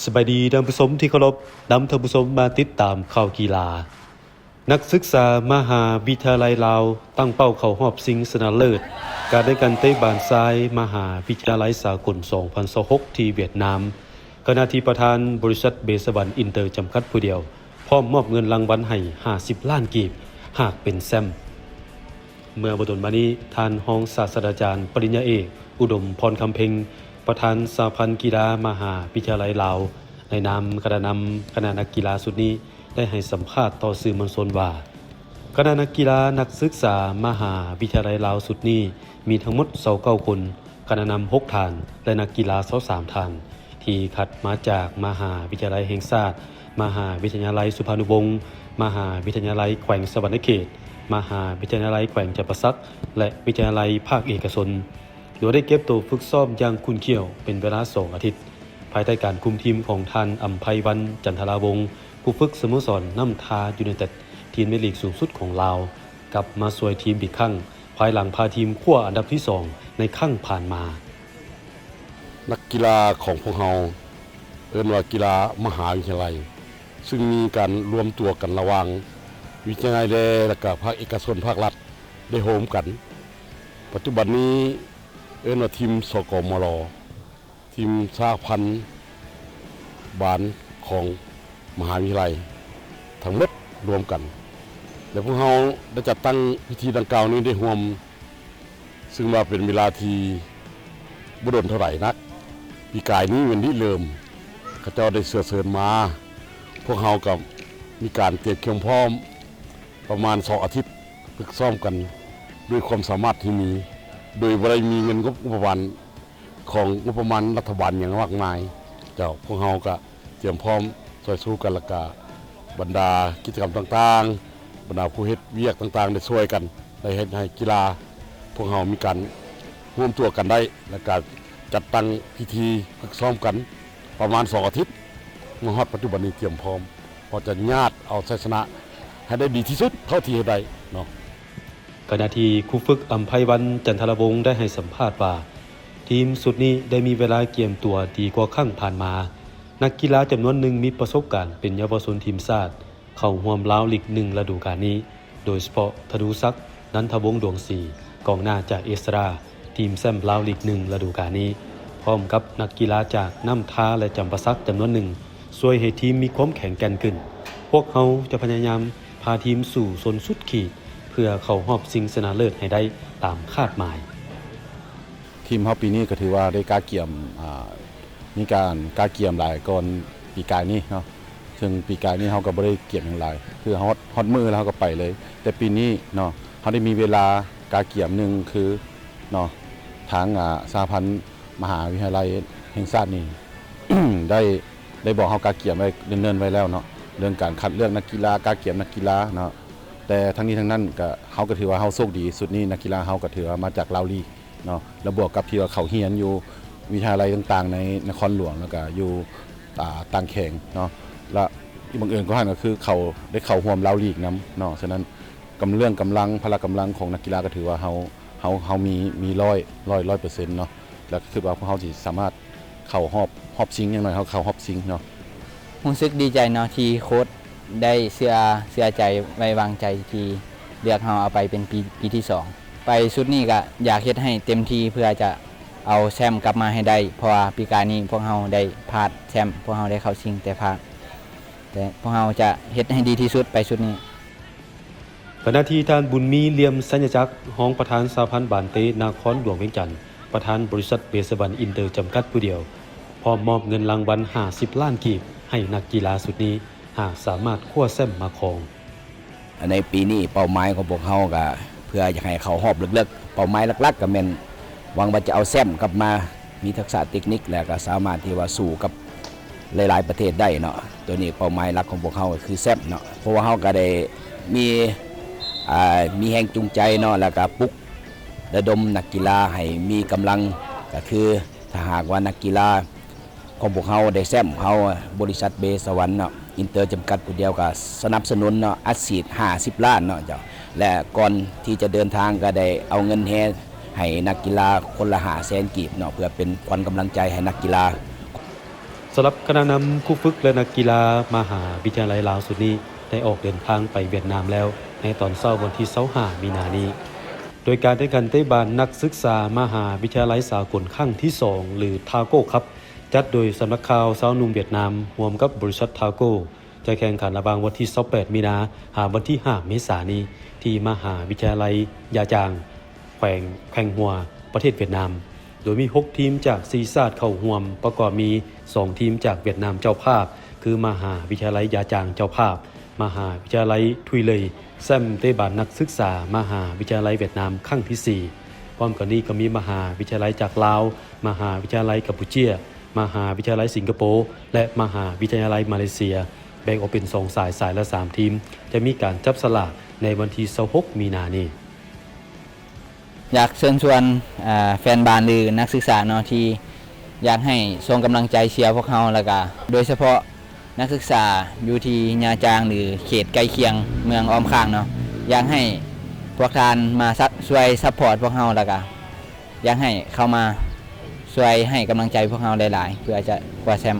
ສະບາຍດີທ່ານຜູ້ຊົມທີ່ເຄົາລົບ, ນຳທ່ານຜູ້ຊົມມາຕິດຕາມຂ່າວກິລາ. ນັກສຶກສາມະຫາວິທະຍາໄລລາວຕັ້ງເປົ້າເຂົ້າຮອບຊິງຊະນະເລີດ ການແຂ່ງຂັນເຕະບານຊາຍມະຫາວິທະຍາໄລສາກົນສອງພັນຊາວຫົກທີ່ຫວຽດນາມ, ຂະນະທີ່ປະທານບໍລິສັດເບສະຫວັນອິນເຕີຈຳກັດຜູ້ດຽວ ພ້ອມມອບເງິນລາງວັນໃຫ້ຫ້າສິບລ້ານກີບ ຫາກເປັນແຊ້ມ. ເມື່ອບໍ່ດົນມານີ້, ທ່ານຮອງສາດສະດາຈານປະລິນຍາເອກ ອຸດົມ ພອນຄຳເພັງ ປະທານສະຫະພັນກິລາມະຫາວິທະຍາໄລລາວ ໃນນາມຄະນະນຳຄະນະນັກກິລາຊຸດນີ້ ໄດ້ໃຫ້ສຳພາດຕໍ່ສື່ມວນຊົນວ່າ ຄະນະນັກກິລານັກສຶກສາມະຫາວິທະຍາໄລລາວຊຸດນີ້ ມີທັງໝົດຊາວເກົ້າຄົນ, ຄະນະນຳຫົກທ່ານ ແລະ ນັກກິລາຊາວສາມທ່ານ ທີ່ຄັດມາຈາກມະຫາວິທະຍາໄລແຫ່ງຊາດ, ມະຫາວິທະຍາໄລສຸພານຸວົງ, ມະຫາວິທະຍາໄລແຂວງສະຫວັນນະເຂດ, ມະຫາວິທະຍາໄລແຂວງຈຳປາສັກ ແລະ ວິທະຍາໄລພາກເອກະຊົນ, ໂດຍໄດ້ເກັບໂຕຝຶກຊ້ອມຢ່າງຂຸ້ນຂ້ຽວເປັນເວລາສອງອາທິດ, ພາຍໃຕ້ການຄຸມທີມຂອງທ່ານ ອຳໄພວັນ ຈັນທະລາວົງ ຜູ້ຝຶກສະໂມສອນນ້ຳທາຢູໄນເຕັດ ທີມໃນລີກສູງສຸດຂອງລາວ ກັບມາຊ່ວຍທີມອີກຄັ້ງ ພາຍຫຼັງພາທີມຄວ້າອັນດັບທີສອງໃນຄັ້ງຜ່ານມາ. ນັກກິລາຂອງພວກເຮົາເອີ້ນວ່າກິລາມະຫາວິທະຍາໄລ, ຊຶ່ງມີການລວມຕົວກັນລະຫວ່າງວິທະຍາໄລແດ່ ແລະ ກະພາກເອກະຊົນພາກລັດໄດ້ໂຮມກັນ. ປັດຈຸບັນນີ້ເອີ້ນວ່າທີມ ສກມລ ທີມສະຫະພັນບານຂອງມະຫາວິທະຍາໄລທັງໝົດລວມກັນ ແລະ ພວກເຮົາໄດ້ຈັດຕັ້ງພິທີດັ່ງກ່າວນີ້ໄດ້ຮ່ວມ ຊຶ່ງວ່າເປັນເວລາທີ່ບໍ່ດົນເທົ່າໃດນັກ. ປີກາຍນີ້ແມ່ນລິເລີ່ມ ເຂົາເຈົ້າໄດ້ເຊື້ອເຊີນມາ, ພວກເຮົາກໍມີການຕຽມຄວາມພ້ອມປະມານສອງອາທິດ, ຝຶກຊ້ອມກັນດ້ວຍຄວາມສາມາດທີ່ມີ ໂດຍບໍ່ໄດ້ມີເງິນງົບປະມານ ຂອງງົບປະມານລັດຖະບານຫຍັງມາກມາຍ. ເຈົ້າ ພວກເຮົາກະຕຽມພ້ອມຊ່ວຍສູ້ກັນ ແລ້ວກະບັນດາກິດຈະກຳຕ່າງໆ, ບັນດາຜູ້ເຮັດວຽກຕ່າງໆ ໄດ້ຊ່ວຍກັນ, ໄດ້ເຮັດໃຫ້ກິລາພວກເຮົາມີການຮວມຕົວກັນໄດ້ ແລ້ວກະຈັດຕັ້ງພິທີຝຶກຊ້ອມກັນປະມານສອງອາທິດ. ມາຮອດປັດຈຸບັນນີ້ຕຽມພ້ອມ ເພາະຈະຍາດເອົາໄຊຊະນະໃຫ້ໄດ້ດີທີ່ສຸດເທົ່າທີ່ເຮັດໄດ້ເນາະ. ຂະນະທີ່ຄູຝຶກ ອຳໄພວັນ ຈັນທະລາວົງ ໄດ້ໃຫ້ສຳພາດວ່າ ທີມຊຸດນີ້ໄດ້ມີເວລາກຽມຕົວດີກວ່າຄັ້ງຜ່ານມາ. ນັກກິລາຈຳນວນໜຶ່ງມີປະສົບການເປັນເຍົາວະຊົນທີມຊາດ ເຂົ້າຮ່ວມລາວລີກໜຶ່ງລະດູການນີ້, ໂດຍສະເພາະ ທະນູສັກ ນັນທະວົງ ດວງສີ ກອງໜ້າຈາກເອສຕາ ທີມແຊ້ມລາວລີກໜຶ່ງລະດູການນີ້, ພ້ອມກັບນັກກິລາຈາກນ້ຳທາ ແລະ ຈຳປາສັກຈຳນວນໜຶ່ງ ຊ່ວຍໃຫ້ທີມມີຄວາມແຂງແກ່ນຂຶ້ນ. ພວກເຮົາຈະພະຍາຍາມພາທີມສູ້ຊົນສຸດຂີດ ເພື່ອເຂົ້າຮອບຊິງຊະນະເລີດໃຫ້ໄດ້ຕາມຄາດໝາຍ. ທີມເຮົາປີນີ້ກໍຖືວ່າໄດ້ກະກຽມ ອາ ມີການກະກຽມຫຼາຍກ່ອນປີກາຍນີ້ເນາະ, ເຊິ່ງປີກາຍນີ້ເຮົາກໍບໍ່ໄດ້ກຽມຫຍັງຫຼາຍ ຄືຮອດ ຮອດມື້ແລ້ວເຮົາກໍໄປເລີຍ. ແຕ່ປີນີ້ເນາະ ເຮົາໄດ້ມີເວລາກະກຽມ ໜຶ່ງຄືເນາະ ທາງ ອາ ສະຫະພັນມະຫາວິທະຍາໄລແຫ່ງຊາດນີ້ ໄດ້ ໄດ້ບອກເຮົາກະກຽມໄວ້ເນີນໆໄວ້ແລ້ວເນາະ ເລື່ອງການຄັດເລືອກນັກກິລາ ກະກຽມນັກກິລາເນາະ. ແຕ່ທັງນີ້ທັງນັ້ນກະ ເຮົາກໍຖືວ່າເຮົາໂຊກດີ ຊຸດນີ້ນັກກິລາເຮົາກໍຖືວ່າມາຈາກລາວລີກ ເນາະ ແລ້ວບວກກັບທີ່ວ່າເຂົາຮຽນຢູ່ວິທະຍາໄລຕ່າງໆໃນນະຄອນຫຼວງ ແລ້ວກະຢູ່ ອ່າ ຕ່າງແຂວງເນາະ ແລະ ບັງເອີນກວ່າຫັ້ນກໍຄືເຂົາໄດ້ເຂົ້າຮ່ວມລາວລີກນຳເນາະ. ສະນັ້ນ ກຳ ເລື່ອງກຳລັງ ພະລະກຳລັງຂອງນັກກິລາກໍຖືວ່າເຮົາ ເຮົາ ເຮົາມີ ມີຮ້ອຍ ຮ້ອຍ ຮ້ອຍເປີເຊັນເນາະ ແລ້ວກໍຄິດວ່າພວກເຮົາຊິສາມາດເຂົ້າຮອບ ຮອບຊິງ ຢ່າງໜ້ອຍເຮົາເຂົ້າຮອບຊິງເນາະ. ຮູ້ສຶກດີໃຈເນາະ ທີ່ໂຄດໄດ້ເຊື່ອ ເຊື່ອໃຈໄວ້ວາງໃຈທີ່ເລືອກເຮົາເອົາໄປເປັນປີ ປີທີສອງ. ໄປຊຸດນີ້ກະຢາກເຮັດໃຫ້ເຕັມທີ່ເພື່ອຈະເອົາແຊ້ມກັບມາໃຫ້ໄດ້ ເພາະວ່າປີກາຍນີ້ພວກເຮົາໄດ້ພາດແຊ້ມ ພວກເຮົາໄດ້ເຂົ້າຊິງແຕ່ພາດ ແຕ່ພວກເຮົາຈະເຮັດໃຫ້ດີທີ່ສຸດໄປຊຸດນີ້. ຂະນະທີ່ທ່ານ ບຸນມີ ລ່ຽມໄຊຍະຈັກ ຮອງປະທານສະຫະພັນບານເຕະນະຄອນຫຼວງວຽງຈັນ ປະທານບໍລິສັດເບສະຫວັນອິນເຕີຈຳກັດຜູ້ດຽວ ພ້ອມມອບເງິນລາງວັນຫ້າສິບລ້ານກີບໃຫ້ນັກກິລາຊຸດນີ້ ຫາກສາມາດຄວ້າແຊ້ມມາຄອງ. ໃນປີນີ້ເປົ້າໝາຍຂອງພວກເຮົາກະເພື່ອຢາກໃຫ້ເຂົ້າຮອບເລິກໆ, ເປົ້າໝາຍຫຼັກໆກະແມ່ນຫວັງວ່າຈະເອົາແຊ້ມກັບມາ, ມີທັກສະເຕັກນິກ ແລະກະສາມາດທີ່ວ່າສູ້ກັບຫຼາຍໆປະເທດໄດ້ເນາະ. ໂຕນີ້ເປົ້າໝາຍຫຼັກຂອງພວກເຮົາກະຄືແຊ້ມເນາະ, ເພາະວ່າເຮົາກະໄດ້ມີ ອ່າ ມີແຮງຈູງໃຈເນາະ ແລະກະປຸກ ລະດົມນັກກິລາໃຫ້ມີກຳລັງ ກະຄືຖ້າຫາກວ່ານັກກິລາຂອງພວກເຮົາໄດ້ແຊ້ມ ເຮົາ ບໍລິສັດເບສະຫວັນເນາະ ອິນເຕີຈຳກັດຜູ້ດຽວກະສະໜັບສະໜູນເນາະ ອັດສີດຫ້າສິບລ້ານເນາະເຈົ້າ ແລະກ່ອນທີ່ຈະເດີນທາງກະໄດ້ເອົາເງິນແຮ່ໃຫ້ນັກກິລາຄົນລະຫ້າແສນກີບເນາະ ເພື່ອເປັນຂວັນກຳລັງໃຈໃຫ້ນັກກິລາ. ສຳລັບຄະນະນຳຄູຝຶກ ແລະ ນັກກິລາມະຫາວິທະຍາໄລລາວຊຸດນີ້ ໄດ້ອອກເດີນທາງໄປຫວຽດນາມແລ້ວ ໃນຕອນເຊົ້າວັນທີຊາວຫ້າມີນານີ້. ໂດຍການແຂ່ງຂັນເຕະບານນັກສຶກສາມະຫາວິທະຍາໄລສາກົນຄັ້ງທີສອງ ຫຼື Thaco Cup ຈັດໂດຍສຳນັກຂ່າວຊາວໜຸ່ມຫວຽດນາມ ຮ່ວມກັບບໍລິສັດ Thaco ຈະແຂ່ງຂັນລະຫວ່າງວັນທີຊາວແປດມີນາ ຫາວັນທີຫ້າເມສານີ້ ທີ່ມະຫາວິທະຍາໄລຢາຈາງ ແຂວງ ແຂວງຮົວ ປະເທດຫວຽດນາມ ໂດຍມີຫົກທີມຈາກສີ່ຊາດເຂົ້າຮ່ວມ ປະກອບມີສອງທີມຈາກຫວຽດນາມເຈົ້າພາບ ຄືມະຫາວິທະຍາໄລຢາຈາງເຈົ້າພາບ, ມະຫາວິທະຍາໄລທຸຍເລີຍ ແຊ້ມເຕະບານນັກສຶກສາມະຫາວິທະຍາໄລຫວຽດນາມຄັ້ງທີສີ່. ພ້ອມກັນນີ້ກໍມີມະຫາວິທະຍາໄລຈາກລາວ, ມະຫາວິທະຍາໄລກຳປູເຈຍ, ມະຫາວິທະຍາໄລສິງກະໂປ ແລະ ມະຫາວິທະຍາໄລມາເລເຊຍ ແບ່ງອອກເປັນສອງສາຍ, ສາຍລະສາມທີມ ຈະມີການຈັບສະຫຼາກໃນວັນທີຊາວຫົກມີນານີ້. ຢາກເຊີນຊວນ ອາ ແຟນບານ ຫຼື ນັກສຶກສາເນາະ ທີ່ຢາກໃຫ້ສົ່ງກຳລັງໃຈເຊຍພວກເຮົາ ແລ້ວກະໂດຍສະເພາະນັກສຶກສາຢູ່ທີ່ຍາຈາງ ຫຼື ເຂດໃກ້ຄຽງເມືອງອ້ອມຂ້າງເນາະ ຢາກໃຫ້ພວກທ່ານມາຊັບ ຊ່ວຍຊັບພອດພວກເຮົາ ແລ້ວກະຢາກໃຫ້ເຂົ້າມາຊ່ວຍໃຫ້ກຳລັງໃຈພວກເຮົາຫຼາຍໆ ເພື່ອຈະຄວ້າແຊ້ມ.